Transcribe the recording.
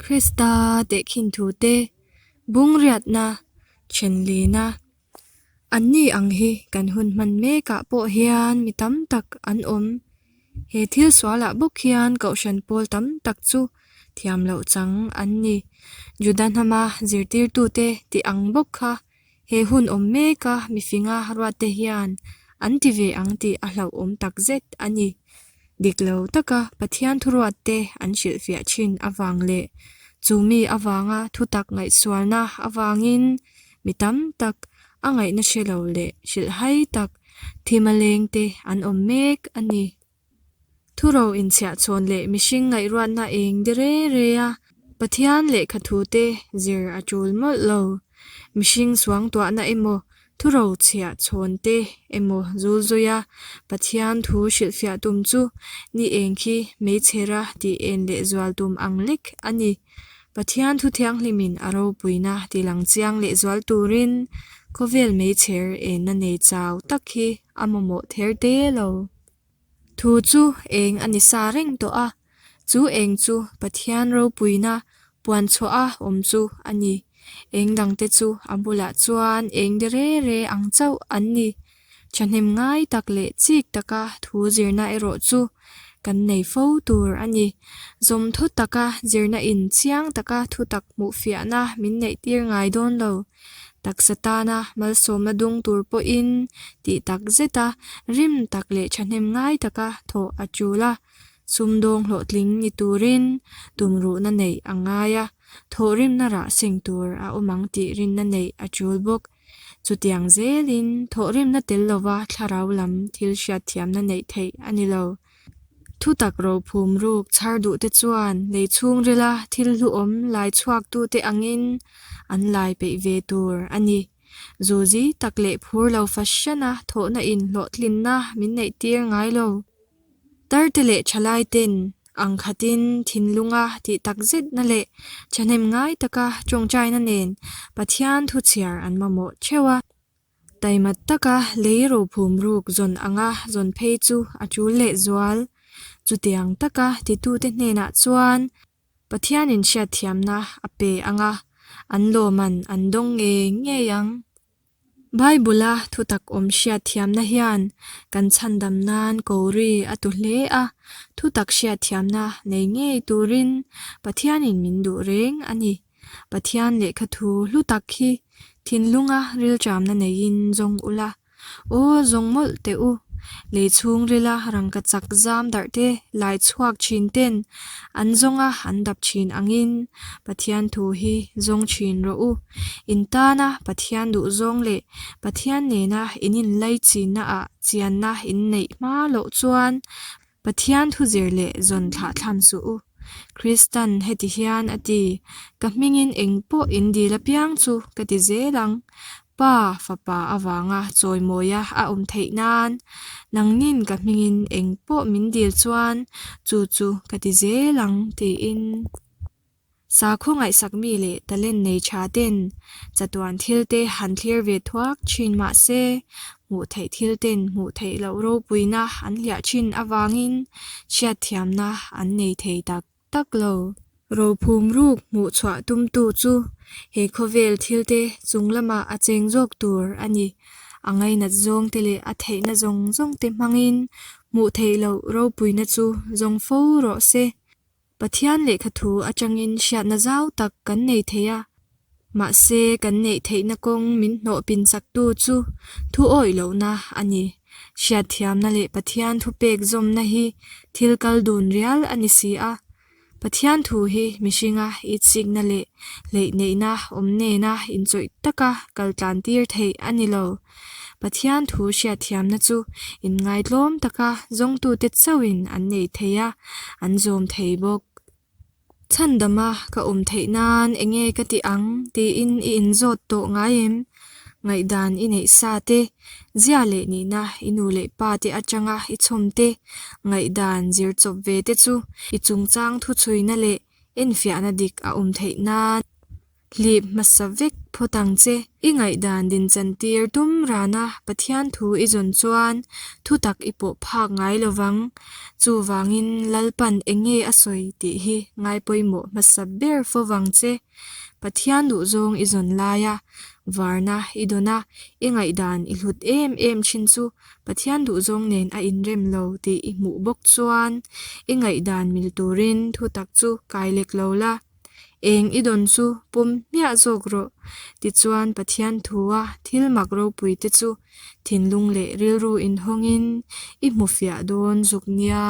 Krista tehkhin thute bungriatna thenlina Anni ang hi kan hun hman mekah pawh hian mi tam tak an awm. He thil sualah bawk hian kohhran pawl tam tak chu thiam loh chang an ni. Juda hnama zirtirtute tih ang bawk kha he hun awm meka mifinga ruatte hian an ti ve ang tih a hlauhawm takzet a ni. Dik lo taka Pathian thuruatte an hrilhfiah thin avang leh chu mi avanga thutak ngaihsualna avangin mi tam tak a ngaihna hre lo leh hrilhhai tak thima lengte an awm mek a ni. Thuro inchhiahchhawn leh mihring ngaihruatna eng de re re a Pathian lehkha thute zir a tul mawlh lo. Mihring suangtuahna emaw thuro chhiahchhawn te emaw zul zuia Pathian thu hrilhfiah tum chu ni eng khi meichhera tih en lehzual tum ang lek a ni. Pathian thu thianghlimin a ropuina tilang chiang lehzual turin khawvel meichher enna nei chau tak hi a mamawh ther te lo. Thu chu eng a ni sa reng tawh a, chu eng chu Pathian ropuina puan chhuah a awm chu a ni. Eng dangte chu a bulah chuan eng de re re ang chauh an ni. Thahnem ngai tak leh chik taka thu zirna erawh chu kan nei fo tur a ni. Zawmthaw taka zirna in chiang taka thutak hmuhfiahna min neihtir ngai dawn lo. Taksa tana malsawmna dung tur pawhin tih tak zeta rim tak leh thahnem ngai taka thawh a tul a, sumdawng hlawhtling ni turin tumruhna neih a ngai a, thawhrimna rah seng tur a awm ang tih rinna neih a tul bawk. Chutiang zelin thawhrimna tel lova thlarau lam thil hriatthiamna neih theih a ni lo. Thutak rophum ruk chhar duhte chuan lei chhungrila thil hluawm lai chhuaktute angin an lai peih ve tur a ni. Zuzi tak leh phur lo fahriana thawhna in hlawhtlinna min neihtir ngai lo. Tarte leh thalaiten ang khatin thinlunga tih takzetna leh thahnem ngai taka tawngtaina nen Pathian thu chhiar an mamawh theuh a. Taimat taka lei rophum ruk zawn anga zawn phei chu a tul lehzual. Chutiang taka titute hnenah chuan Pathianin hriatthiamna a pe ang a, an lawman an dawng ngei ngei ang. Bible-a thutak awm hriatthiamna hian kan chhandam nan ko ri a tu hle a, thutak hriatthiamna nei ngei turin Pathianin min duh reng a ni. Pathian lehkha thu hlu tak hi thinlunga rilṭamna neiin zawng ula, aw zawng mawlh teh u. Lei chhungrila rangka chak zam darh te lai chhuak thin ten an zawnga an dap thin angin Pathian thu hi zawng thin rawh u. In tana Pathian duhzawng leh Pathian nena in inlaichinna ah chianna in neih hma loh chuan Pathian thu zir leh zawn thlah thlam suh u. Kristan heti hian a ti, Ka hmingin eng pawh in dil apiang chu ka ti zel ang. Pa, Fapa avanga chawimawia a awm theih nan, nangnin ka hmingin eng pawh min dil chuan chu chu ka ti zel ang, tiin. Sakhaw ngaihsak mi leh talent nei tha ten chatuan thil te han thlir ve thuak thin mah se, hmuh theih thil ten hmuh theih loh ropuina an hliah thin avangin hriatthiamna an nei thei tak tak lo. Rophum ruk hmuh chhuah tumtu chu he khawvel thil te chung lamah a cheng zawk tur a ni. A ngainat zawng te leh a theihna zawng zawng te hmangin hmuh theih loh ropuina chu zawng fo rawh se. Pathian lehkha thu atangin hriatna zau tak kan nei thei a, mahse kan neih theihna kawng min hnawh pin chaktu chu thu awih lohna a ni. Hriatthiamna leh Pathian thupek zawmna hi thil kal dun rial a ni si a. Pathian thu hi mihringa itsikna leh hleihneihna awm nena inchawih taka kal tlan tir theih a ni lo. Pathian thu hriatthiamna chu inngaitlawm taka zawngtute chauhin an nei thei a, an zawm thei bawk. Chhandama ka awm theih nan enge ka ti ang tiin i inzawt tawh ngai em? Ngaihdan i neih sa te, zia leh nihna i nu leh pa te atanga i chhawm te, ngaihdan zir chawp ve te chu i chungchang thuchhuina leh enfiahna dik a awm theih nan. Hlip hmasa vek phawt ang che. I ngaihdan dinchantir tum rana Pathian thu i zawn chuan thutak i pawh phak ngai lo vang. Chuvangin Lalpan eng nge a sawi tih hi ngai pawimawh hmasa ber fo vang che. Pathian duhzawng i zawn laia varna i dawn a, i ngaihdan i hlut em em thin chu Pathian duhzawng nen a inrem lo tih i hmuh bawk chuan i ngaihdan mil turin thutak chu kai lek lo la. Eng i dawn chu pawm hmiah zawk rawh. Tichuan Pathian thua thil mak ropui te chu thinlung leh rilru inhawngin i hmu fiah dawn zuk nia.